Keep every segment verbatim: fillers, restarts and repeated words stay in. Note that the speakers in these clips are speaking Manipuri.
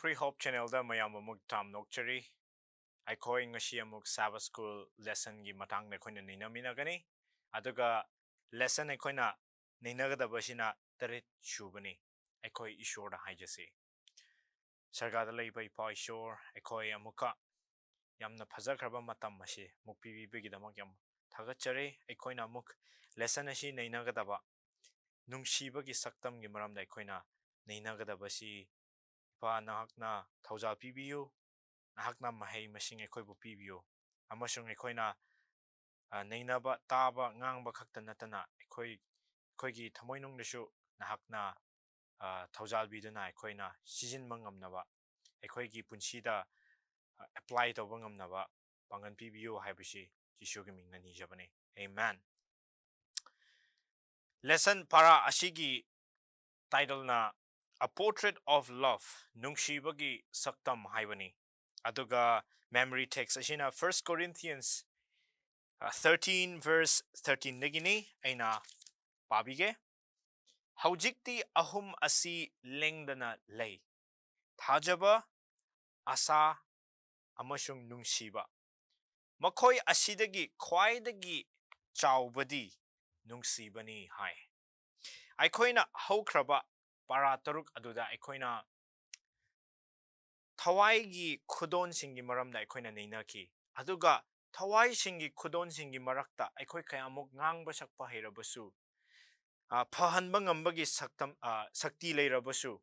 Pre Hope Channelꯗ ꯃꯌꯥꯝ ꯑꯃꯨꯛ ꯇꯥꯝꯅꯣꯛꯆꯔꯤ꯫ ꯑꯩꯈꯣꯏ ꯉꯁꯤ ꯑꯃꯨꯛ Sabbath School lessonꯒꯤ ꯃꯇꯥꯡꯗ ꯑꯩꯈꯣꯏꯅ ꯅꯩꯅꯃꯤꯟꯅꯒꯅꯤ꯫ ꯑꯗꯨꯒ lesson ꯑꯩꯈꯣꯏꯅ ꯅꯩꯅꯒꯗꯕꯁꯤꯅ ꯇꯔꯦꯠ ꯁꯨꯕꯅꯤ꯫ ꯑꯩꯈꯣꯏ ꯏꯁꯣꯔꯗ ꯍꯥꯏꯖꯁꯤ꯫ ꯁꯔꯒꯥꯗ ꯂꯩꯕ ꯏꯄꯥ ꯏꯁꯣꯔ, ꯑꯩꯈꯣꯏ ꯑꯃꯨꯛꯀ ꯌꯥꯝꯅ ꯐꯖꯈ꯭ꯔꯕ ꯃꯇꯝ ꯑꯁꯤ ꯑꯃꯨꯛ ꯄꯤꯕꯤꯕꯒꯤꯗꯃꯛ ꯌꯥꯝ ꯊꯥꯒꯠꯆꯔꯤ꯫ ꯑꯩꯈꯣꯏꯅ ꯑꯃꯨꯛ lesson ꯑꯁꯤ ꯅꯩꯅꯒꯗꯕ, ꯅꯨꯡꯁꯤꯕꯒꯤ ꯁꯛꯇꯝꯒꯤ ꯃꯔꯝꯗ ꯑꯩꯈꯣꯏꯅ ꯅꯩꯅꯒꯗꯕꯁꯤ, ꯏꯄꯥ, ꯅꯍꯥꯛꯅ ꯊꯧꯖꯥꯜ ꯄꯤꯕꯤꯌꯨ, ꯅꯍꯥꯛꯅ ꯃꯍꯩ ꯃꯁꯤꯡ ꯑꯩꯈꯣꯏꯕꯨ ꯄꯤꯕꯤꯌꯨ, ꯑꯃꯁꯨꯡ ꯑꯩꯈꯣꯏꯅ, ꯑ, ꯅꯩꯅꯕ, ꯇꯥꯕ, ꯉꯥꯡꯕ ꯈꯛꯇ ꯅꯠꯇꯅ ꯑꯩꯈꯣꯏ, ꯑꯩꯈꯣꯏꯒꯤ ꯊꯃꯣꯏꯅꯨꯡꯗꯁꯨ ꯅꯍꯥꯛꯅ, ꯑ, ꯊꯧꯖꯥꯜꯕꯤꯗꯨꯅ ꯑꯩꯈꯣꯏꯅ ꯁꯤꯖꯤꯟꯕ ꯉꯝꯅꯕ, ꯑꯩꯈꯣꯏꯒꯤ ꯄꯨꯟꯁꯤꯗ, ꯑ, apply ꯇꯧꯕ ꯉꯝꯅꯕ ꯄꯥꯡꯒꯜ ꯄꯤꯕꯤꯌꯨ ꯍꯥꯏꯕꯁꯤ ꯖꯤꯁꯨꯒꯤ ꯃꯤꯡꯅ ꯅꯤꯖꯕꯅꯤ꯫ Amen꯫ Lesson ꯄꯥꯔꯥ ꯑꯁꯤꯒꯤ titleꯅ A Portrait of Love, ꯅꯨꯡꯁꯤꯕꯒꯤ ꯁꯛꯇꯝ ꯍꯥꯏꯕꯅꯤ꯫ ꯑꯗꯨꯒ memory text ꯑꯁꯤꯅ First Corinthians, ꯑ, thirteen verse thirteenꯗꯒꯤꯅꯤ꯫ ꯑꯩꯅ ꯄꯥꯕꯤꯒꯦ꯫ ꯍꯧꯖꯤꯛꯇꯤ ꯑꯍꯨꯝ ꯑꯁꯤ ꯂꯦꯡꯗꯅ ꯂꯩ: ꯊꯥꯖꯕ, ꯑꯥꯁꯥ, ꯑꯃꯁꯨꯡ ꯅꯨꯡꯁꯤꯕ꯫ ꯃꯈꯣꯏ ꯑꯁꯤꯗꯒꯤ ꯈ꯭ꯋꯥꯏꯗꯒꯤ ꯆꯥꯎꯕꯗꯤ ꯅꯨꯡꯁꯤꯕꯅꯤ ꯍꯥꯏ꯫ ꯑꯩꯈꯣꯏꯅ ꯍꯧꯈ꯭ꯔꯕ ꯄꯥꯔꯥ ꯇꯔꯨꯛ ꯑꯗꯨꯗ ꯑꯩꯈꯣꯏꯅ ꯊꯋꯥꯏꯒꯤ ꯈꯨꯗꯣꯟꯁꯤꯡꯒꯤ ꯃꯔꯝꯗ ꯑꯩꯈꯣꯏꯅ ꯅꯩꯅꯈꯤ꯫ ꯑꯗꯨꯒ ꯊꯋꯥꯏꯁꯤꯡꯒꯤ ꯈꯨꯗꯣꯟꯁꯤꯡꯒꯤ ꯃꯔꯛꯇ ꯑꯩꯈꯣꯏ ꯀꯌꯥꯃꯨꯛ ꯉꯥꯡꯕ ꯁꯛꯄ ꯍꯩꯔꯕꯁꯨ, ꯑ, ꯐꯍꯟꯕ ꯉꯝꯕꯒꯤ ꯁꯛꯇꯝ, ꯑ, ꯁꯛꯇꯤ ꯂꯩꯔꯕꯁꯨ,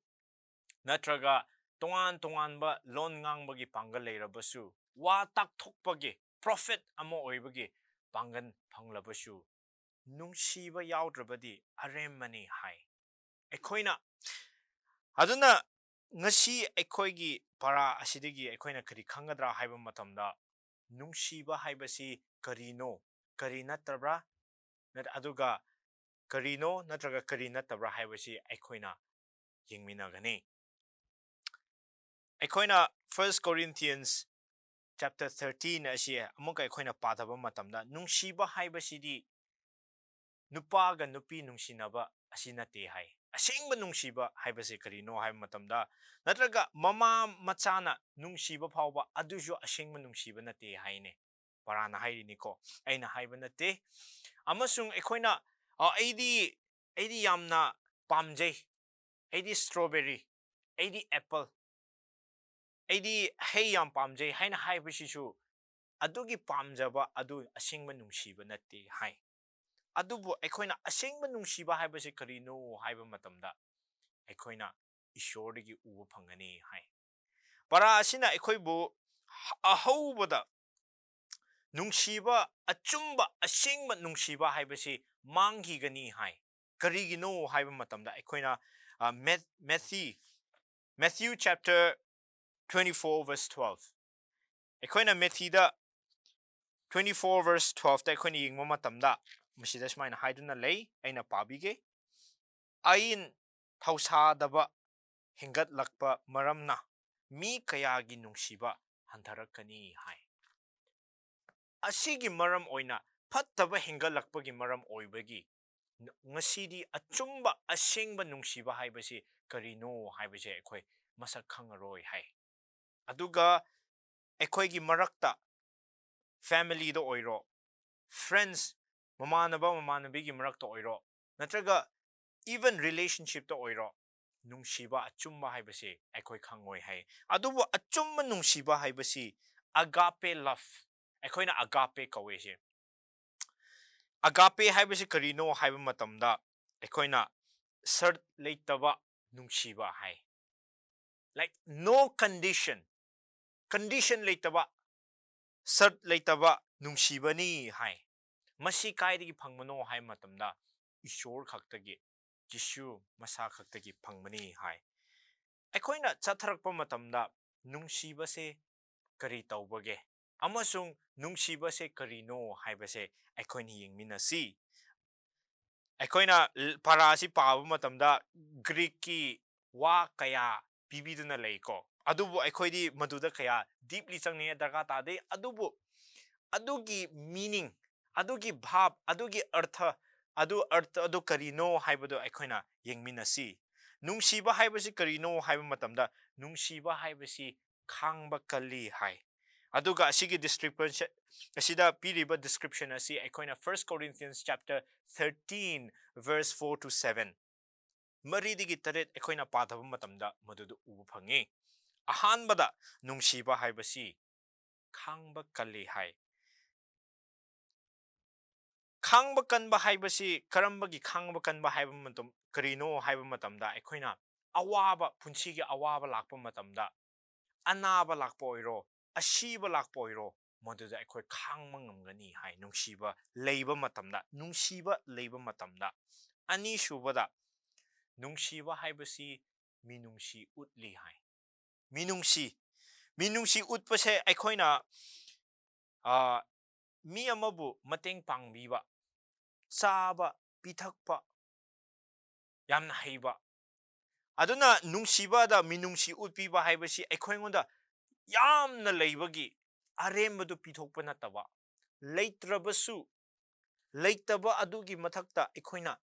ꯅꯠꯇ꯭ꯔꯒ ꯇꯣꯉꯥꯟ ꯇꯣꯉꯥꯟꯕ ꯂꯣꯟ ꯉꯥꯡꯕꯒꯤ ꯄꯥꯡꯒꯜ ꯂꯩꯔꯕꯁꯨ, ꯋꯥ ꯇꯥꯛꯊꯣꯛꯄꯒꯤ prophet ꯑꯃ ꯑꯣꯏꯕꯒꯤ ꯄꯥꯡꯒꯜ ꯐꯪꯂꯕꯁꯨ, ꯅꯨꯡꯁꯤꯕ ꯌꯥꯎꯗ꯭ꯔꯕꯗꯤ ꯑꯔꯦꯝꯕꯅꯤ ꯍꯥꯏ꯫ ꯑꯩꯈꯣꯏꯅ, ꯑꯗꯨꯅ ꯉꯁꯤ ꯑꯩꯈꯣꯏꯒꯤ ꯄꯥꯔꯥ ꯑꯁꯤꯗꯒꯤ ꯑꯩꯈꯣꯏꯅ ꯀꯔꯤ ꯈꯪꯒꯗ꯭ꯔꯥ ꯍꯥꯏꯕ ꯃꯇꯝꯗ, ꯅꯨꯡꯁꯤꯕ ꯍꯥꯏꯕꯁꯤ ꯀꯔꯤꯅꯣ, ꯀꯔꯤ ꯅꯠꯇꯕ꯭ꯔꯥ, ꯅꯠ-, ꯑꯗꯨꯒ ꯀꯔꯤꯅꯣ ꯅꯠꯇ꯭ꯔꯒ ꯀꯔꯤ ꯅꯠꯇꯕ꯭ꯔꯥ ꯍꯥꯏꯕꯁꯤ ꯑꯩꯈꯣꯏꯅ ꯌꯦꯡꯃꯤꯟꯅꯒꯅꯤ꯫ ꯑꯩꯈꯣꯏꯅ First Corinthians chapter thirteen ꯑꯁꯤ ꯑꯃꯨꯛꯀ ꯑꯩꯈꯣꯏꯅ ꯄꯥꯊꯕ ꯃꯇꯝꯗ, ꯅꯨꯡꯁꯤꯕ ꯍꯥꯏꯕꯁꯤꯗꯤ ꯅꯨꯄꯥꯒ ꯅꯨꯄꯤ ꯅꯨꯡꯁꯤꯅꯕ ꯑꯁꯤ ꯅꯠꯇꯦ ꯍꯥꯏ꯫ ꯑꯁꯦꯡꯕ ꯅꯨꯡꯁꯤꯕ ꯍꯥꯏꯕꯁꯦ ꯀꯔꯤꯅꯣ ꯍꯥꯏꯕ ꯃꯇꯝꯗ, ꯅꯠꯇ꯭ꯔꯒ ꯃꯃꯥ ꯃꯆꯥꯅ ꯅꯨꯡꯁꯤꯕ ꯐꯥꯎꯕ ꯑꯗꯨꯁꯨ ꯑꯁꯦꯡꯕ ꯅꯨꯡꯁꯤꯕ ꯅꯠꯇꯦ ꯍꯥꯏꯅꯦ꯫ ꯄꯔꯥꯅ ꯍꯥꯏꯔꯤꯅꯤꯀꯣ, ꯑꯩꯅ ꯍꯥꯏꯕ ꯅꯠꯇꯦ꯫ ꯑꯃꯁꯨꯡ ꯑꯩꯈꯣꯏꯅ, "ꯑ, ꯑꯩꯗꯤ, ꯑꯩꯗꯤ ꯌꯥꯝꯅ ꯄꯥꯝꯖꯩ, ꯑꯩꯗꯤ strawberry, ꯑꯩꯗꯤ apple, ꯑꯩꯗꯤ ꯍꯩ ꯌꯥꯝ ꯄꯥꯝꯖꯩ" ꯍꯥꯏꯅ ꯍꯥꯏꯕꯁꯤꯁꯨ ꯑꯗꯨꯒꯤ ꯄꯥꯝꯖꯕ ꯑꯗꯨ ꯑꯁꯦꯡꯕ ꯅꯨꯡꯁꯤꯕ ꯅꯠꯇꯦ ꯍꯥꯏ꯫ ꯑꯗꯨꯕꯨ ꯑꯩꯈꯣꯏꯅ ꯑꯁꯦꯡꯕ ꯅꯨꯡꯁꯤꯕ ꯍꯥꯏꯕꯁꯤ ꯀꯔꯤꯅꯣ ꯍꯥꯏꯕ ꯃꯇꯝꯗ, ꯑꯩꯈꯣꯏꯅ ꯏꯁꯣꯔꯗꯒꯤ ꯎꯕ ꯐꯪꯒꯅꯤ ꯍꯥꯏ꯫ ꯄꯔꯥ ꯑꯁꯤꯅ ꯑꯩꯈꯣꯏꯕꯨ ꯑꯍꯧꯕꯗ ꯅꯨꯡꯁꯤꯕ, ꯑꯆꯨꯝꯕ, ꯑꯁꯦꯡꯕ ꯅꯨꯡꯁꯤꯕ ꯍꯥꯏꯕꯁꯤ ꯃꯥꯡꯈꯤꯒꯅꯤ ꯍꯥꯏ꯫ ꯀꯔꯤꯒꯤꯅꯣ ꯍꯥꯏꯕ ꯃꯇꯝꯗ, ꯑꯩꯈꯣꯏꯅ, ꯑ, Math-, Matthew, Matthew chapter twenty-four verse twelve, ꯑꯩꯈꯣꯏꯅ ꯃꯦꯊꯤꯗ twenty-four verse twelve ꯇ ꯑꯩꯈꯣꯏꯅ ꯌꯦꯡꯕ ꯃꯇꯝꯗ, ꯃꯁꯤꯗ ꯁꯨꯃꯥꯏꯅ ꯍꯥꯏꯗꯨꯅ ꯂꯩ, ꯑꯩꯅ ꯄꯥꯕꯤꯒꯦ꯫ "ꯑꯥꯏꯟ ꯊꯧꯁꯥꯗꯕ ꯍꯦꯟꯒꯠꯂꯛꯄ ꯃꯔꯝꯅ ꯃꯤ ꯀꯌꯥꯒꯤ ꯅꯨꯡꯁꯤꯕ ꯍꯟꯊꯔꯛꯀꯅꯤ" ꯍꯥꯏ꯫ ꯑꯁꯤꯒꯤ ꯃꯔꯝ ꯑꯣꯏꯅ, ꯐꯠꯇꯕ ꯍꯦꯟꯒꯠꯂꯛꯄꯒꯤ ꯃꯔꯝ ꯑꯣꯏꯕꯒꯤ, ꯉꯁꯤꯗꯤ ꯑꯆꯨꯝꯕ, ꯑꯁꯦꯡꯕ ꯅꯨꯡꯁꯤꯕ ꯍꯥꯏꯕꯁꯤ ꯀꯔꯤꯅꯣ ꯍꯥꯏꯕꯁꯦ ꯑꯩꯈꯣꯏ ꯃꯁꯛ ꯈꯪꯉꯔꯣꯏ ꯍꯥꯏ꯫ ꯑꯗꯨꯒ ꯑꯩꯈꯣꯏꯒꯤ ꯃꯔꯛꯇ, family ꯗ ꯑꯣꯏꯔꯣ, friends, ꯃꯃꯥꯟꯅꯕ ꯃꯃꯥꯟꯅꯕꯤꯒꯤ ꯃꯔꯛꯇ ꯑꯣꯏꯔꯣ, ꯅꯠꯇ꯭ꯔꯒ even relationship ꯇ ꯑꯣꯏꯔꯣ, ꯅꯨꯡꯁꯤꯕ ꯑꯆꯨꯝꯕ ꯍꯥꯏꯕꯁꯤ ꯑꯩꯈꯣꯏ ꯈꯪꯉꯣꯏ ꯍꯥꯏ꯫ ꯑꯗꯨꯕꯨ ꯑꯆꯨꯝꯕ ꯅꯨꯡꯁꯤꯕ ꯍꯥꯏꯕꯁꯤ agape love, ꯑꯩꯈꯣꯏꯅ agape ꯀꯧꯋꯦ ꯁꯤ꯫ Agape ꯍꯥꯏꯕꯁꯤ ꯀꯔꯤꯅꯣ ꯍꯥꯏꯕ ꯃꯇꯝꯗ, ꯑꯩꯈꯣꯏꯅ ꯁꯔꯠ ꯂꯩꯇꯕ ꯅꯨꯡꯁꯤꯕ ꯍꯥꯏ꯫ Like, no condition, condition ꯂꯩꯇꯕ, ꯁꯔꯠ ꯂꯩꯇꯕ ꯅꯨꯡꯁꯤꯕꯅꯤ ꯍꯥꯏ꯫ ꯃꯁꯤ ꯀꯥꯏꯗꯒꯤ ꯐꯪꯕꯅꯣ ꯍꯥꯏꯕ ꯃꯇꯝꯗ, ꯏꯁꯣꯔ ꯈꯛꯇꯒꯤ, ꯖꯤꯁꯨ ꯃꯁꯥ ꯈꯛꯇꯒꯤ ꯐꯪꯕꯅꯤ ꯍꯥꯏ꯫ ꯑꯩꯈꯣꯏꯅ ꯆꯠꯊꯔꯛꯄ ꯃꯇꯝꯗ, ꯅꯨꯡꯁꯤꯕꯁꯦ ꯀꯔꯤ ꯇꯧꯕꯒꯦ ꯑꯃꯁꯨꯡ ꯅꯨꯡꯁꯤꯕꯁꯦ ꯀꯔꯤꯅꯣ ꯍꯥꯏꯕꯁꯦ ꯑꯩꯈꯣꯏꯅ ꯌꯦꯡꯃꯤꯟꯅꯁꯤ꯫ ꯑꯩꯈꯣꯏꯅ ꯄꯔꯥ ꯑꯁꯤ ꯄꯥꯕ ꯃꯇꯝꯗ ꯒ꯭ꯔꯤꯛꯀꯤ ꯋꯥ ꯀꯌꯥ ꯄꯤꯕꯤꯗꯨꯅ ꯂꯩꯀꯣ, ꯑꯗꯨꯕꯨ ꯑꯩꯈꯣꯏꯗꯤ ꯃꯗꯨꯗ ꯀꯌꯥ deeply ꯆꯪꯅꯤꯡꯉꯥꯏ ꯗꯔꯀꯥꯔ ꯇꯥꯗꯦ꯫ ꯑꯗꯨꯕꯨ ꯑꯗꯨꯒꯤ meaning, ꯑꯗꯨꯒꯤ ꯚꯥꯕ, ꯑꯗꯨꯒꯤ ꯑꯔꯊ ꯑꯗꯨ ꯑꯔꯊ ꯑꯗꯨ ꯀꯔꯤꯅꯣ ꯍꯥꯏꯕꯗꯨ ꯑꯩꯈꯣꯏꯅ ꯌꯦꯡꯃꯤꯟꯅꯁꯤ꯫ ꯅꯨꯡꯁꯤꯕ ꯍꯥꯏꯕꯁꯤ ꯀꯔꯤꯅꯣ ꯍꯥꯏꯕ ꯃꯇꯝꯗ, ꯅꯨꯡꯁꯤꯕ ꯍꯥꯏꯕꯁꯤ ꯈꯥꯡꯕ ꯀꯜꯂꯤ ꯍꯥꯏ꯫ ꯑꯗꯨꯒ ꯑꯁꯤꯒꯤ description ꯑꯁꯤꯗ ꯄꯤꯔꯤꯕ description ꯑꯁꯤ ꯑꯩꯈꯣꯏꯅ First Corinthians chapter thirteen verse four to seven, ꯃꯔꯤꯗꯒꯤ ꯇꯔꯦꯠ ꯑꯩꯈꯣꯏꯅ ꯄꯥꯊꯕ ꯃꯇꯝꯗ ꯃꯗꯨꯗ ꯎꯕ ꯐꯪꯉꯤ꯫ ꯑꯍꯥꯟꯕꯗ, ꯅꯨꯡꯁꯤꯕ ꯍꯥꯏꯕꯁꯤ ꯈꯥꯡꯕ ꯀꯜꯂꯤ ꯍꯥꯏ꯫ ꯈꯥꯡꯕ ꯀꯟꯕ ꯍꯥꯏꯕꯁꯤ ꯀꯔꯝꯕꯒꯤ ꯈꯥꯡꯕ ꯀꯟꯕ ꯍꯥꯏꯕ ꯃꯇꯝ, ꯀꯔꯤꯅꯣ ꯍꯥꯏꯕ ꯃꯇꯝꯗ, ꯑꯩꯈꯣꯏꯅ ꯑꯋꯥꯕ, ꯄꯨꯟꯁꯤꯒꯤ ꯑꯋꯥꯕ ꯂꯥꯛꯄ ꯃꯇꯝꯗ, ꯑꯅꯥꯕ ꯂꯥꯛꯄ ꯑꯣꯏꯔꯣ, ꯑꯁꯤꯕ ꯂꯥꯛꯄ ꯑꯣꯏꯔꯣ, ꯃꯗꯨꯗ ꯑꯩꯈꯣꯏ ꯈꯥꯡꯕ ꯉꯝꯒꯅꯤ ꯍꯥꯏ, ꯅꯨꯡꯁꯤꯕ ꯂꯩꯕ ꯃꯇꯝꯗ, ꯅꯨꯡꯁꯤꯕ ꯂꯩꯕ ꯃꯇꯝꯗ꯫ ꯑꯅꯤꯁꯨꯕꯗ, ꯅꯨꯡꯁꯤꯕ ꯍꯥꯏꯕꯁꯤ ꯃꯤꯅꯨꯡꯁꯤ ꯎꯠꯂꯤ ꯍꯥꯏ꯫ ꯃꯤꯅꯨꯡꯁꯤ, ꯃꯤꯅꯨꯡꯁꯤ ꯎꯠꯄꯁꯦ ꯑꯩꯈꯣꯏꯅ, ꯑ, ꯃꯤ ꯑꯃꯕꯨ ꯃꯇꯦꯡ ꯄꯥꯡꯕꯤꯕ, ꯆꯥꯕ, ꯄꯤꯊꯛꯄ, ꯌꯥꯝꯅ ꯍꯩꯕ꯫ ꯑꯗꯨꯅ ꯅꯨꯡꯁꯤꯕꯗ ꯃꯤꯅꯨꯡꯁꯤ ꯎꯠꯄꯤꯕ ꯍꯥꯏꯕꯁꯤ ꯑꯩꯈꯣꯏꯉꯣꯟꯗ ꯌꯥꯝꯅ ꯂꯩꯕꯒꯤ ꯑꯔꯦꯝꯕꯗꯨ ꯄꯤꯊꯣꯛꯄ ꯅꯠꯇꯕ, ꯂꯩꯇ꯭ꯔꯕꯁꯨ, ꯂꯩꯇꯕ ꯑꯗꯨꯒꯤ ꯃꯊꯛꯇ ꯑꯩꯈꯣꯏꯅ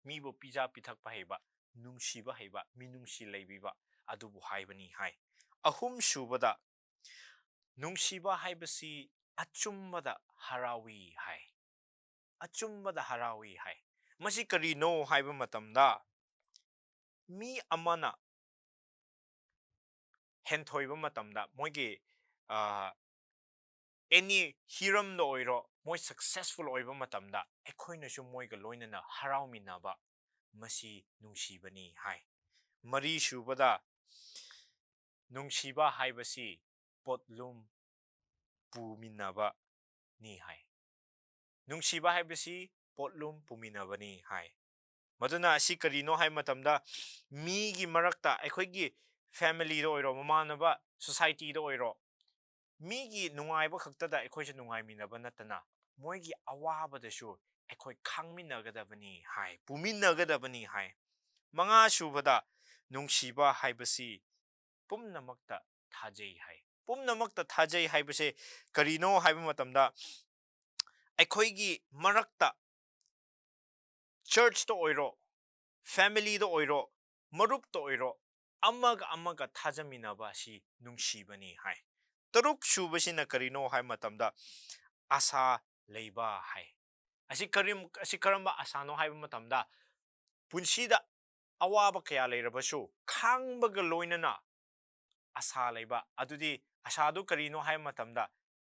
ꯃꯤꯕꯨ ꯄꯤꯖ ꯄꯤꯊꯛꯄ ꯍꯩꯕ, ꯅꯨꯡꯁꯤꯕ ꯍꯩꯕ, ꯃꯤꯅꯨꯡꯁꯤ ꯂꯩꯕꯤꯕ ꯑꯗꯨꯕꯨ ꯍꯥꯏꯕꯅꯤ ꯍꯥꯏ꯫ ꯑꯍꯨꯝꯁꯨꯕꯗ, ꯅꯨꯡꯁꯤꯕ ꯍꯥꯏꯕꯁꯤ ꯑꯆꯨꯝꯕꯗ ꯍꯔꯥꯎꯏ ꯍꯥꯏ꯫ ꯑꯆꯨꯝꯕꯗ ꯍꯔꯥꯎꯏ ꯍꯥꯏ꯫ ꯃꯁꯤ ꯀꯔꯤꯅꯣ ꯍꯥꯏꯕ ꯃꯇꯝꯗ, ꯃꯤ ꯑꯃꯅ ꯍꯦꯟꯊꯣꯏꯕ ꯃꯇꯝꯗ, ꯃꯣꯏꯒꯤ, ꯑ, any ꯍꯤꯔꯝꯗ ꯑꯣꯏꯔꯣ, ꯃꯣꯏ successful ꯑꯣꯏꯕ ꯃꯇꯝꯗ ꯑꯩꯈꯣꯏꯅꯁꯨ ꯃꯣꯏꯒ ꯂꯣꯏꯅꯅ ꯍꯔꯥꯎꯃꯤꯟꯅꯕ, ꯃꯁꯤ ꯅꯨꯡꯁꯤꯕꯅꯤ ꯍꯥꯏ꯫ ꯃꯔꯤꯁꯨꯕꯗ, ꯅꯨꯡꯁꯤꯕ ꯍꯥꯏꯕꯁꯤ ꯄꯣꯠꯂꯨꯝ ꯄꯨꯃꯤꯟꯅꯕꯅꯤ ꯍꯥꯏ꯫ ꯅꯨꯡꯁꯤꯕ ꯍꯥꯏꯕꯁꯤ ꯄꯣꯠꯂꯨꯝ ꯄꯨꯃꯤꯟꯅꯕꯅꯤ ꯍꯥꯏ꯫ ꯃꯗꯨꯅ ꯑꯁꯤ ꯀꯔꯤꯅꯣ ꯍꯥꯏꯕ ꯃꯇꯝꯗ, ꯃꯤꯒꯤ ꯃꯔꯛꯇ, ꯑꯩꯈꯣꯏꯒꯤ family ꯗ ꯑꯣꯏꯔꯣ, ꯃꯃꯥꯟꯅꯕ, society ꯗ ꯑꯣꯏꯔꯣ, ꯃꯤꯒꯤ ꯅꯨꯡꯉꯥꯏꯕ ꯈꯛꯇꯗ ꯑꯩꯈꯣꯏꯁꯨ ꯅꯨꯡꯉꯥꯏꯃꯤꯟꯅꯕ ꯅꯠꯇꯅ, ꯃꯣꯏꯒꯤ ꯑꯋꯥꯕꯗꯁꯨ ꯑꯩꯈꯣꯏ ꯈꯪꯃꯤꯟꯅꯒꯗꯕꯅꯤ ꯍꯥꯏ, ꯄꯨꯃꯤꯟꯅꯒꯗꯕꯅꯤ ꯍꯥꯏ꯫ ꯃꯉꯥꯁꯨꯕꯗ, ꯅꯨꯡꯁꯤꯕ ꯍꯥꯏꯕꯁꯤ ꯄꯨꯝꯅꯃꯛꯇ ꯊꯥꯖꯩ ꯍꯥꯏ꯫ ꯄꯨꯝꯅꯃꯛꯇ ꯊꯥꯖꯩ ꯍꯥꯏꯕꯁꯦ ꯀꯔꯤꯅꯣ ꯍꯥꯏꯕ ꯃꯇꯝꯗ, ꯑꯩꯈꯣꯏꯒꯤ ꯃꯔꯛꯇ Churchꯇ ꯑꯣꯏꯔꯣ, familyꯗ ꯑꯣꯏꯔꯣ, ꯃꯔꯨꯞꯇ ꯑꯣꯏꯔꯣ, ꯑꯃꯒ ꯑꯃꯒ ꯊꯥꯖꯃꯤꯟꯅꯕ ꯑꯁꯤ ꯅꯨꯡꯁꯤꯕꯅꯤ ꯍꯥꯏ꯫ ꯇꯔꯨꯛ ꯁꯨꯕꯁꯤꯅ ꯀꯔꯤꯅꯣ ꯍꯥꯏꯕ ꯃꯇꯝꯗ, ꯑꯁꯥ ꯂꯩꯕ ꯍꯥꯏ꯫ ꯑꯁꯤ ꯀꯔꯤ, ꯑꯁꯤ ꯀꯔꯝꯕ ꯑꯁꯥꯅꯣ ꯍꯥꯏꯕ ꯃꯇꯝꯗ, ꯄꯨꯟꯁꯤꯗ ꯑꯋꯥꯕ ꯀꯌꯥ ꯂꯩꯔꯕꯁꯨ ꯈꯥꯡꯕꯒ ꯂꯣꯏꯅꯅ ꯑꯁꯥ ꯂꯩꯕ꯫ ꯑꯗꯨꯗꯤ ꯑꯁꯥꯗꯨ ꯀꯔꯤꯅꯣ ꯍꯥꯏꯕ ꯃꯇꯝꯗ,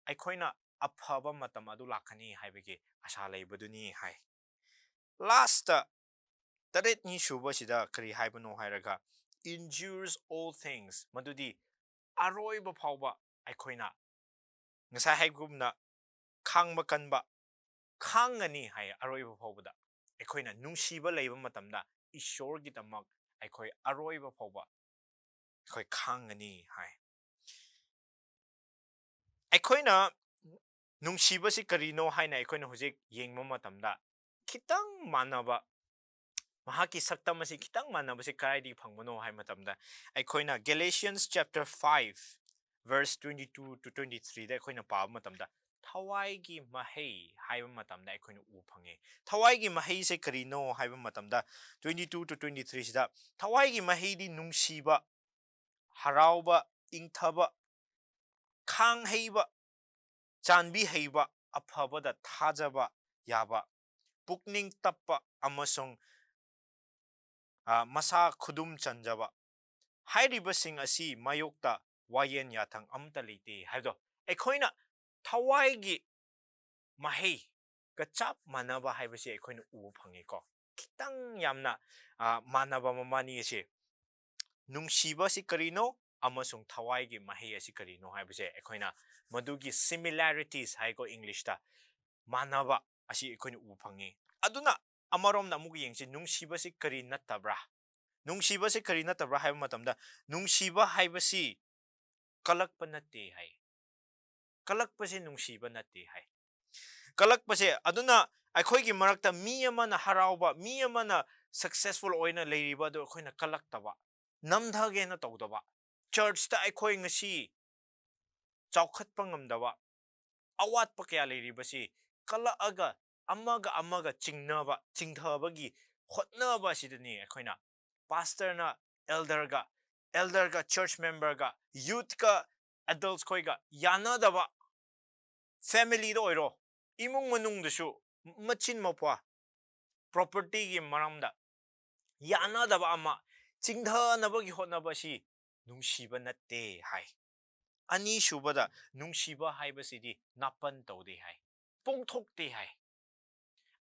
ꯑꯩꯈꯣꯏꯅ ꯑꯐꯕ ꯃꯇꯝ ꯑꯗꯨ ꯂꯥꯛꯀꯅꯤ ꯍꯥꯏꯕꯒꯤ ꯑꯁꯥ ꯂꯩꯕꯗꯨꯅꯤ ꯍꯥꯏ꯫ Lastꯇ, ꯇꯔꯦꯠꯅꯤ ꯁꯨꯕꯁꯤꯗ ꯀꯔꯤ ꯍꯥꯏꯕꯅꯣ ꯍꯥꯏꯔꯒ, endures all things, ꯃꯗꯨꯗꯤ ꯑꯔꯣꯏꯕ ꯐꯥꯎꯕ ꯑꯩꯈꯣꯏꯅ ꯉꯁꯥꯏ ꯍꯥꯏꯕꯒꯨꯝꯅ ꯈꯥꯡꯕ ꯀꯟꯕ, ꯈꯥꯡꯒꯅꯤ ꯍꯥꯏ꯫ ꯑꯔꯣꯏꯕ ꯐꯥꯎꯕꯗ ꯑꯩꯈꯣꯏꯅ ꯅꯨꯡꯁꯤꯕ ꯂꯩꯕ ꯃꯇꯝꯗ, ꯏꯁꯣꯔꯒꯤꯗꯃꯛ ꯑꯩꯈꯣꯏ ꯑꯔꯣꯏꯕ ꯐꯥꯎꯕ ꯑꯩꯈꯣꯏ ꯈꯥꯡꯒꯅꯤ ꯍꯥꯏ꯫ ꯑꯩꯈꯣꯏꯅ ꯅꯨꯡꯁꯤꯕꯁꯤ ꯀꯔꯤꯅꯣ ꯍꯥꯏꯅ ꯑꯩꯈꯣꯏꯅ ꯍꯧꯖꯤꯛ ꯌꯦꯡꯕ ꯃꯇꯝꯗ, ꯈꯤꯇꯪ ꯃꯥꯟꯅꯕ, ꯃꯍꯥꯛꯀꯤ ꯁꯛꯇꯝ ꯑꯁꯤ ꯈꯤꯇꯪ ꯃꯥꯟꯅꯕꯁꯤ ꯀꯗꯥꯏꯗꯒꯤ ꯐꯪꯕꯅꯣ ꯍꯥꯏꯕ ꯃꯇꯝꯗ, ꯑꯩꯈꯣꯏꯅ Galatians chapter five verse twenty two to twenty threeꯗ ꯑꯩꯈꯣꯏꯅ ꯄꯥꯕ ꯃꯇꯝꯗ, ꯊꯋꯥꯏꯒꯤ ꯃꯍꯩ ꯍꯥꯏꯕ ꯃꯇꯝꯗ ꯑꯩꯈꯣꯏꯅ ꯎꯕ ꯐꯪꯉꯦ꯫ ꯊꯋꯥꯏꯒꯤ ꯃꯍꯩꯁꯦ ꯀꯔꯤꯅꯣ ꯍꯥꯏꯕ ꯃꯇꯝꯗ, twenty two to twenty threeꯁꯤꯗ, ꯊꯋꯥꯏꯒꯤ ꯃꯍꯩꯗꯤ ꯅꯨꯡꯁꯤꯕ, ꯍꯔꯥꯎꯕ, ꯏꯪꯊꯕ, ꯈꯥꯡ ꯍꯩꯕ, ꯆꯥꯟꯕꯤ ꯍꯩꯕ, ꯑꯐꯕꯗ ꯊꯥꯖꯕ ꯌꯥꯕ, ꯄꯨꯛꯅꯤꯡ ꯇꯞꯄ ꯑꯃꯁꯨꯡ, ꯑ, ꯃꯁꯥ ꯈꯨꯗꯨꯝ ꯆꯟꯖꯕ, ꯍꯥꯏꯔꯤꯕꯁꯤꯡ ꯑꯁꯤ ꯃꯥꯌꯣꯛꯇ ꯋꯥꯌꯦꯟ ꯌꯥꯊꯪ ꯑꯃꯠꯇ ꯂꯩꯇꯦ ꯍꯥꯏꯕꯗꯣ, ꯑꯩꯈꯣꯏꯅ ꯊꯋꯥꯏꯒꯤ ꯃꯍꯩꯒ ꯆꯞ ꯃꯥꯟꯅꯕ ꯍꯥꯏꯕꯁꯤ ꯑꯩꯈꯣꯏꯅ ꯎꯕ ꯐꯪꯉꯤꯀꯣ꯫ ꯈꯤꯇꯪ ꯌꯥꯝꯅ, ꯑ, ꯃꯥꯟꯅꯕ ꯃꯕꯥꯅꯤ ꯑꯁꯤ, ꯅꯨꯡꯁꯤꯕꯁꯤ ꯀꯔꯤꯅꯣ ꯑꯃꯁꯨꯡ ꯊꯋꯥꯏꯒꯤ ꯃꯍꯩ ꯑꯁꯤ ꯀꯔꯤꯅꯣ ꯍꯥꯏꯕꯁꯦ, ꯑꯩꯈꯣꯏꯅ ꯃꯗꯨꯒꯤ similarities ꯍꯥꯏꯀꯣ Englishꯇ, ꯃꯥꯟꯅꯕ ꯑꯁꯤ ꯑꯩꯈꯣꯏꯅ ꯎꯕ ꯐꯪꯉꯤ꯫ ꯑꯗꯨꯅ ꯑꯃꯔꯣꯝꯗ ꯑꯃꯨꯛ ꯌꯦꯡꯁꯤ, ꯅꯨꯡꯁꯤꯕꯁꯤ ꯀꯔꯤ ꯅꯠꯇꯕ꯭ꯔꯥ? ꯅꯨꯡꯁꯤꯕꯁꯤ ꯀꯔꯤ ꯅꯠꯇꯕ꯭ꯔꯥ ꯍꯥꯏꯕ ꯃꯇꯝꯗ, ꯅꯨꯡꯁꯤꯕ ꯍꯥꯏꯕꯁꯤ ꯀꯜꯂꯛꯄ ꯅꯠꯇꯦ ꯍꯥꯏ꯫ ꯀꯜꯂꯛꯄꯁꯦ ꯅꯨꯡꯁꯤꯕ ꯅꯠꯇꯦ ꯍꯥꯏ꯫ ꯀꯜꯂꯛꯄꯁꯦ, ꯑꯗꯨꯅ ꯑꯩꯈꯣꯏꯒꯤ ꯃꯔꯛꯇ ꯃꯤ ꯑꯃꯅ ꯍꯔꯥꯎꯕ, ꯃꯤ ꯑꯃꯅ successful ꯑꯣꯏꯅ ꯂꯩꯔꯤꯕ ꯑꯗꯨ ꯑꯩꯈꯣꯏꯅ ꯀꯜꯂꯛꯇꯕ, ꯅꯝꯊꯒꯦꯅ ꯇꯧꯗꯕ, churchꯇ ꯑꯩꯈꯣꯏ ꯉꯁꯤ ꯆꯥꯎꯈꯠꯄ ꯉꯝꯗꯕ, ꯑꯋꯥꯠꯄ ꯀꯌꯥ ꯂꯩꯔꯤꯕꯁꯤ ꯀꯜꯂꯛꯑꯒ ꯑꯃꯒ ꯑꯃꯒ ꯆꯤꯡꯅꯕ, ꯆꯤꯡꯊꯕꯒꯤ ꯍꯣꯠꯅꯕ ꯑꯁꯤꯗꯅꯤ ꯑꯩꯈꯣꯏꯅ pastorꯅ elderꯒ, elderꯒ church memberꯒ, youthꯀ adults ꯈꯣꯏꯒ ꯌꯥꯅꯗꯕ, familyꯗ ꯑꯣꯏꯔꯣ, ꯏꯃꯨꯡ ꯃꯅꯨꯡꯗꯁꯨ ꯃꯆꯤꯟ ꯃꯧꯄ꯭ꯋꯥ, propertyꯒꯤ ꯃꯔꯝꯗ ꯌꯥꯅꯗꯕ ꯑꯃ ꯆꯤꯡꯊꯅꯕꯒꯤ ꯍꯣꯠꯅꯕ ꯑꯁꯤ ꯅꯨꯡꯁꯤꯕ ꯅꯠꯇꯦ ꯍꯥꯏ꯫ ꯑꯅꯤꯁꯨꯕꯗ, ꯅꯨꯡꯁꯤꯕ ꯍꯥꯏꯕꯁꯤꯗꯤ ꯅꯥꯄꯟ ꯇꯧꯗꯦ ꯍꯥꯏ, ꯄꯣꯡꯊꯣꯛꯇꯦ ꯍꯥꯏ꯫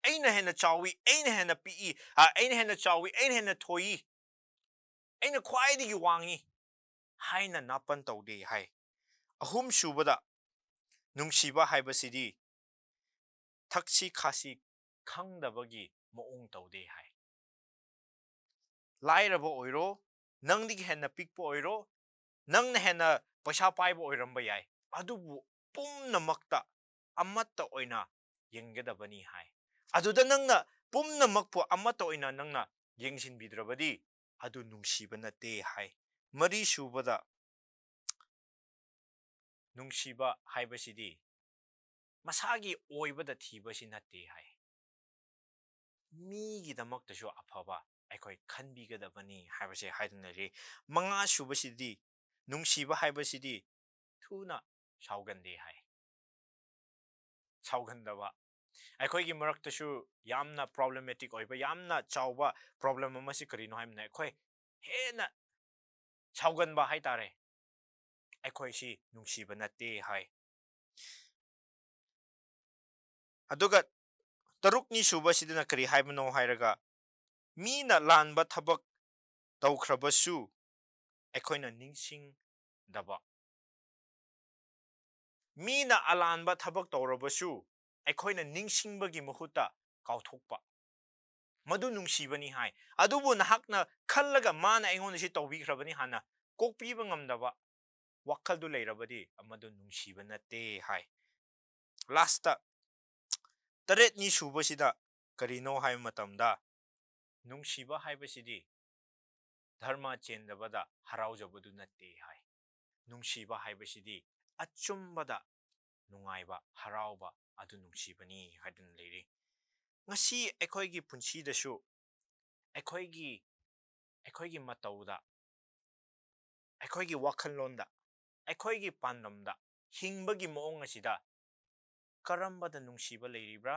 ꯑꯩꯅ ꯍꯦꯟꯅ ꯆꯥꯎꯏ, ꯑꯩꯅ ꯍꯦꯟꯅ ꯄꯤꯛꯏ, ꯑ, ꯑꯩꯅ ꯍꯦꯟꯅ ꯆꯥꯎꯏ, ꯑꯩꯅ ꯍꯦꯟꯅ ꯊꯣꯏꯏ, ꯑꯩꯅ ꯈ꯭ꯋꯥꯏꯗꯒꯤ ꯋꯥꯡꯏ ꯍꯥꯏꯅ ꯅꯥꯄꯟ ꯇꯧꯗꯦ ꯍꯥꯏ꯫ ꯑꯍꯨꯝꯁꯨꯕꯗ, ꯅꯨꯡꯁꯤꯕ ꯍꯥꯏꯕꯁꯤꯗꯤ ꯊꯛꯁꯤ ꯈꯥꯁꯤ ꯈꯪꯗꯕꯒꯤ ꯃꯑꯣꯡ ꯇꯧꯗꯦ ꯍꯥꯏ꯫ ꯂꯥꯏꯔꯕ ꯑꯣꯏꯔꯣ, ꯅꯪꯗꯒꯤ ꯍꯦꯟꯅ ꯄꯤꯛꯄ ꯑꯣꯏꯔꯣ, ꯅꯪꯅ ꯍꯦꯟꯅ ꯄꯩꯁꯥ ꯄꯥꯏꯕ ꯑꯣꯏꯔꯝꯕ ꯌꯥꯏ, ꯑꯗꯨꯕꯨ ꯄꯨꯝꯅꯃꯛꯇ ꯑꯃꯠꯇ ꯑꯣꯏꯅ ꯌꯦꯡꯒꯗꯕꯅꯤ ꯍꯥꯏ꯫ ꯑꯗꯨꯗ ꯅꯪꯅ ꯄꯨꯝꯅꯃꯛꯄꯨ ꯑꯃꯠꯇ ꯑꯣꯏꯅ ꯅꯪꯅ ꯌꯦꯡꯁꯤꯟꯕꯤꯗ꯭ꯔꯕꯗꯤ ꯑꯗꯨ ꯅꯨꯡꯁꯤꯕ ꯅꯠꯇꯦ ꯍꯥꯏ꯫ ꯃꯔꯤꯁꯨꯕꯗ, ꯅꯨꯡꯁꯤꯕ ꯍꯥꯏꯕꯁꯤꯗꯤ ꯃꯁꯥꯒꯤ ꯑꯣꯏꯕꯗ ꯊꯤꯕꯁꯤ ꯅꯠꯇꯦ ꯍꯥꯏ꯫ ꯃꯤꯒꯤꯗꯃꯛꯇꯁꯨ ꯑꯐꯕ ꯑꯩꯈꯣꯏ ꯈꯟꯕꯤꯒꯗꯕꯅꯤ ꯍꯥꯏꯕꯁꯦ ꯍꯥꯏꯗꯨꯅ ꯂꯩꯔꯤ꯫ ꯃꯉꯥꯁꯨꯕꯁꯤꯗꯤ, ꯅꯨꯡꯁꯤꯕ ꯍꯥꯏꯕꯁꯤꯗꯤ ꯊꯨꯅ ꯁꯥꯎꯒꯟꯗꯦ ꯍꯥꯏ꯫ ꯁꯥꯎꯒꯟꯗꯕ꯫ ꯑꯩꯈꯣꯏꯒꯤ ꯃꯔꯛꯇꯁꯨ ꯌꯥꯝꯅ problematic ꯑꯣꯏꯕ, ꯌꯥꯝꯅ ꯆꯥꯎꯕ problem ꯑꯃꯁꯤ ꯀꯔꯤꯅꯣ ꯍꯥꯏꯕꯅ ꯑꯩꯈꯣꯏ ꯍꯦꯟꯅ ꯁꯥꯎꯒꯟꯕ ꯍꯥꯏꯇꯥꯔꯦ꯫ ꯑꯩꯈꯣꯏꯁꯤ ꯅꯨꯡꯁꯤꯕ ꯅꯠꯇꯦ ꯍꯥꯏ꯫ ꯑꯗꯨꯒ ꯇꯔꯨꯛꯅꯤ ꯁꯨꯕꯁꯤꯗꯅ ꯀꯔꯤ ꯍꯥꯏꯕꯅꯣ ꯍꯥꯏꯔꯒ, ꯃꯤꯅ ꯂꯥꯟꯕ ꯊꯕꯛ ꯇꯧꯈ꯭ꯔꯕꯁꯨ ꯑꯩꯈꯣꯏꯅ ꯅꯤꯡꯁꯤꯡꯗꯕ꯫ ꯃꯤꯅ ꯑꯂꯥꯟꯕ ꯊꯕꯛ ꯇꯧꯔꯕꯁꯨ ꯑꯩꯈꯣꯏꯅ ꯅꯤꯡꯁꯤꯡꯕꯒꯤ ꯃꯍꯨꯠꯇ ꯀꯥꯎꯊꯣꯛꯄ꯫ ꯃꯗꯨ ꯅꯨꯡꯁꯤꯕꯅꯤ ꯍꯥꯏ꯫ ꯑꯗꯨꯕꯨ ꯅꯍꯥꯛꯅ ꯈꯜꯂꯒ ꯃꯥꯅ ꯑꯩꯉꯣꯟꯗ ꯁꯤ ꯇꯧꯕꯤꯈ꯭ꯔꯕꯅꯤ ꯍꯥꯟꯅ ꯀꯣꯛꯄꯤꯕ ꯉꯝꯗꯕ ꯋꯥꯈꯜꯗꯨ ꯂꯩꯔꯕꯗꯤ ꯃꯗꯨ ꯅꯨꯡꯁꯤꯕ ꯅꯠꯇꯦ ꯍꯥꯏ꯫ Lastꯇ, ꯇꯔꯦꯠꯅꯤ ꯁꯨꯕꯁꯤꯗ ꯀꯔꯤꯅꯣ ꯍꯥꯏꯕ ꯃꯇꯝꯗ, ꯅꯨꯡꯁꯤꯕ ꯍꯥꯏꯕꯁꯤꯗꯤ ꯙꯔꯃ ꯆꯦꯟꯗꯕꯗ ꯍꯔꯥꯎꯖꯕꯗꯨ ꯅꯠꯇꯦ ꯍꯥꯏ꯫ ꯅꯨꯡꯁꯤꯕ ꯍꯥꯏꯕꯁꯤꯗꯤ ꯑꯆꯨꯝꯕꯗ ꯅꯨꯡꯉꯥꯏꯕ, ꯍꯔꯥꯎꯕ, ꯑꯗꯨ ꯅꯨꯡꯁꯤꯕꯅꯤ ꯍꯥꯏꯗꯨꯅ ꯂꯩꯔꯤ꯫ ꯉꯁꯤ ꯑꯩꯈꯣꯏꯒꯤ ꯄꯨꯟꯁꯤꯗꯁꯨ ꯑꯩꯈꯣꯏꯒꯤ ꯑꯩꯈꯣꯏꯒꯤ ꯃꯇꯧꯗ, ꯑꯩꯈꯣꯏꯒꯤ ꯋꯥꯈꯜꯂꯣꯟꯗ, ꯑꯩꯈꯣꯏꯒꯤ ꯄꯥꯟꯗꯝꯗ, ꯍꯤꯡꯕꯒꯤ ꯃꯑꯣꯡ ꯑꯁꯤꯗ ꯀꯔꯝꯕꯗ ꯅꯨꯡꯁꯤꯕ ꯂꯩꯔꯤꯕ꯭ꯔꯥ,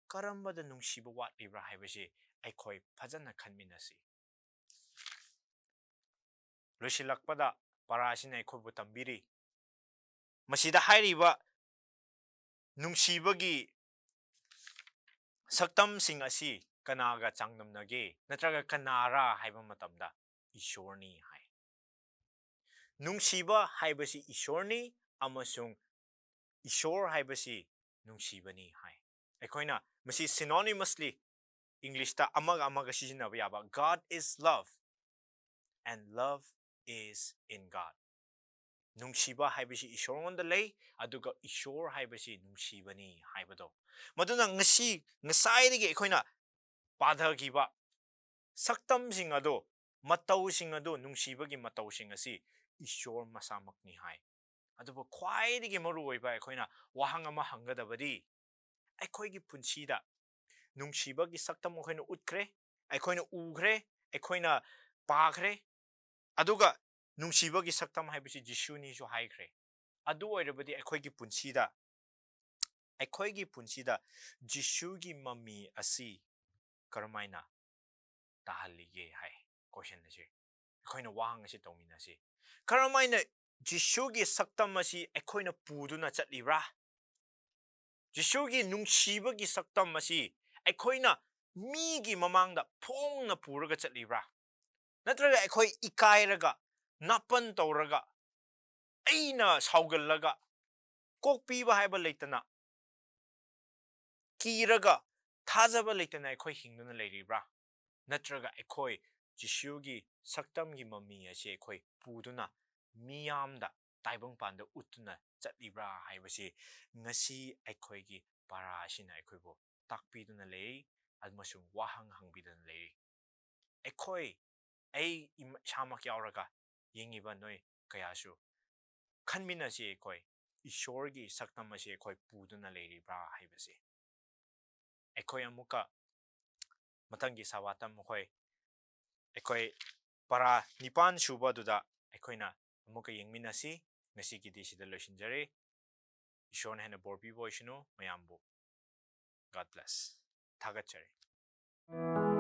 ꯀꯔꯝꯕꯗ ꯅꯨꯡꯁꯤꯕ ꯋꯥꯠꯂꯤꯕ꯭ꯔꯥ ꯍꯥꯏꯕꯁꯤ ꯑꯩꯈꯣꯏ ꯐꯖꯅ ꯈꯟꯃꯤꯟꯅꯁꯤ꯫ ꯂꯣꯏꯁꯤꯜꯂꯛꯄꯗ ꯄꯔꯥ ꯑꯁꯤꯅ ꯑꯩꯈꯣꯏꯕꯨ ꯇꯝꯕꯤꯔꯤ, ꯃꯁꯤꯗ ꯍꯥꯏꯔꯤꯕ ꯅꯨꯡꯁꯤꯕꯒꯤ ꯁꯛꯇꯝꯁꯤꯡ ꯑꯁꯤ ꯀꯅꯥꯒ ꯆꯥꯡꯗꯝꯅꯒꯦ, ꯅꯠꯇ꯭ꯔꯒ ꯀꯅꯥꯔꯥ ꯍꯥꯏꯕ ꯃꯇꯝꯗ ꯏꯁꯣꯔꯅꯤ ꯍꯥꯏ꯫ ꯅꯨꯡꯁꯤꯕ ꯍꯥꯏꯕꯁꯤ ꯏꯁꯣꯔꯅꯤ ꯑꯃꯁꯨꯡ ꯏꯁꯣꯔ ꯍꯥꯏꯕꯁꯤ ꯅꯨꯡꯁꯤꯕꯅꯤ ꯍꯥꯏ꯫ ꯑꯩꯈꯣꯏꯅ ꯃꯁꯤ synonymously Englishꯇ ꯑꯃꯒ ꯑꯃꯒ ꯁꯤꯖꯤꯟꯅꯕ ꯌꯥꯕ, God is love and love is in God꯫ ꯅꯨꯡꯁꯤꯕ ꯍꯥꯏꯕꯁꯤ ꯏꯁꯣꯔꯉꯣꯟꯗ ꯂꯩ, ꯑꯗꯨꯒ ꯏꯁꯣꯔ ꯍꯥꯏꯕꯁꯤ ꯅꯨꯡꯁꯤꯕꯅꯤ ꯍꯥꯏꯕꯗꯣ꯫ ꯃꯗꯨꯅ ꯉꯁꯤ, ꯉꯁꯥꯏꯗꯒꯤ ꯑꯩꯈꯣꯏꯅ ꯄꯥꯊꯈꯤꯕ ꯁꯛꯇꯝꯁꯤꯡ ꯑꯗꯣ, ꯃꯇꯧꯁꯤꯡ ꯑꯗꯣ, ꯅꯨꯡꯁꯤꯕꯒꯤ ꯃꯇꯧꯁꯤꯡ ꯑꯁꯤ ꯏꯁꯣꯔ ꯃꯁꯥꯃꯛꯅꯤ ꯍꯥꯏ꯫ ꯑꯗꯨꯕꯨ ꯈ꯭ꯋꯥꯏꯗꯒꯤ ꯃꯔꯨꯑꯣꯏꯕ ꯑꯩꯈꯣꯏꯅ ꯋꯥꯍꯪ ꯑꯃ ꯍꯪꯒꯗꯕꯗꯤ, ꯑꯩꯈꯣꯏꯒꯤ ꯄꯨꯟꯁꯤꯗ ꯅꯨꯡꯁꯤꯕꯒꯤ ꯁꯛꯇꯝ ꯑꯩꯈꯣꯏꯅ ꯎꯠꯈ꯭ꯔꯦ, ꯑꯩꯈꯣꯏꯅ ꯎꯈ꯭ꯔꯦ, ꯑꯩꯈꯣꯏꯅ ꯄꯥꯈ꯭ꯔꯦ, ꯑꯗꯨꯒ ꯅꯨꯡꯁꯤꯕꯒꯤ ꯁꯛꯇꯝ ꯍꯥꯏꯕꯁꯤ ꯖꯤꯁꯨꯅꯤꯁꯨ ꯍꯥꯏꯈ꯭ꯔꯦ꯫ ꯑꯗꯨ ꯑꯣꯏꯔꯕꯗꯤ ꯑꯩꯈꯣꯏꯒꯤ ꯄꯨꯟꯁꯤꯗ, ꯑꯩꯈꯣꯏꯒꯤ ꯄꯨꯟꯁꯤꯗ ꯖꯤꯁꯨꯒꯤ ꯃꯃꯤ ꯑꯁꯤ ꯀꯔꯝꯍꯥꯏꯅ ꯇꯥꯍꯜꯂꯤꯒꯦ ꯍꯥꯏ question ꯑꯁꯤ꯫ ꯑꯩꯈꯣꯏꯅ ꯋꯥꯍꯪ ꯑꯁꯤ ꯇꯧꯃꯤꯟꯅꯁꯤ꯫ ꯀꯔꯝꯍꯥꯏꯅ ꯖꯤꯁꯨꯒꯤ ꯁꯛꯇꯝ ꯑꯁꯤ ꯑꯩꯈꯣꯏꯅ ꯄꯨꯗꯨꯅ ꯆꯠꯂꯤꯕ꯭ꯔꯥ? ꯖꯤꯁꯨꯒꯤ ꯅꯨꯡꯁꯤꯕꯒꯤ ꯁꯛꯇꯝ ꯑꯁꯤ ꯑꯩꯈꯣꯏꯅ ꯃꯤꯒꯤ ꯃꯃꯥꯡꯗ ꯐꯣꯡꯅ ꯄꯨꯔꯒ ꯆꯠꯂꯤꯕ꯭ꯔꯥ? ꯅꯠꯇ꯭ꯔꯒ ꯑꯩꯈꯣꯏ ꯏꯀꯥꯏꯔꯒ, ꯅꯥꯄꯟ ꯇꯧꯔꯒ, ꯑꯩꯅ ꯁꯥꯎꯒꯜꯂꯒ, ꯀꯣꯛꯄꯤꯕ ꯍꯥꯏꯕ ꯂꯩꯇꯅ, ꯀꯤꯔꯒ, ꯊꯥꯖꯕ ꯂꯩꯇꯅ ꯑꯩꯈꯣꯏ ꯍꯤꯡꯗꯨꯅ ꯂꯩꯔꯤꯕ꯭ꯔꯥ? ꯅꯠꯇ꯭ꯔꯒ ꯑꯩꯈꯣꯏ ꯖꯤꯁꯨꯒꯤ ꯁꯛꯇꯝꯒꯤ ꯃꯃꯤ ꯑꯁꯤ ꯑꯩꯈꯣꯏ ꯄꯨꯗꯨꯅ ꯃꯤꯌꯥꯝꯗ, ꯇꯥꯏꯕꯪꯄꯥꯟꯗ ꯎꯠꯇꯨꯅ ꯆꯠꯂꯤꯕ꯭ꯔꯥ ꯍꯥꯏꯕꯁꯤ ꯉꯁꯤ ꯑꯩꯈꯣꯏꯒꯤ ꯄꯔꯥ ꯑꯁꯤꯅ ꯑꯩꯈꯣꯏꯕꯨ ꯇꯥꯛꯄꯤꯗꯨꯅ ꯂꯩ ꯑꯃꯁꯨꯡ ꯋꯥꯍꯪ ꯍꯪꯕꯤꯗꯨꯅ ꯂꯩꯔꯤ꯫ ꯑꯩꯈꯣꯏ, ꯑꯩ ꯏꯃ-, ꯏꯁꯥꯃꯛ ꯌꯥꯎꯔꯒ ꯌꯦꯡꯉꯤꯕ ꯅꯣꯏ ꯀꯌꯥꯁꯨ ꯈꯟꯃꯤꯟꯅꯁꯤ꯫ ꯑꯩꯈꯣꯏ ꯏꯁꯣꯔꯒꯤ ꯁꯛꯇꯝ ꯑꯁꯤ ꯑꯩꯈꯣꯏ ꯄꯨꯗꯨꯅ ꯂꯩꯔꯤꯕ꯭ꯔꯥ ꯍꯥꯏꯕꯁꯦ ꯑꯩꯈꯣꯏ ꯑꯃꯨꯛꯀ ꯃꯊꯪꯒꯤ ꯁꯕꯥꯠꯇ ꯃꯈꯣꯏ ꯑꯩꯈꯣꯏ ꯄꯔꯥ ꯅꯤꯄꯥꯟ ꯁꯨꯕ ꯑꯗꯨꯗ ꯑꯩꯈꯣꯏꯅ ꯑꯃꯨꯛꯀ ꯌꯦꯡꯃꯤꯟꯅꯁꯤ꯫ ꯉꯁꯤꯒꯤꯗꯤ ꯁꯤꯗ ꯂꯣꯏꯁꯤꯟꯖꯔꯦ꯫ ꯏꯁꯣꯔꯅ ꯍꯦꯟꯅ ꯕꯣꯔ ꯄꯤꯕ ꯑꯣꯏꯁꯅꯨ ꯃꯌꯥꯝꯕꯨ꯫ God bless꯫ ꯊꯥꯒꯠꯆꯔꯤ꯫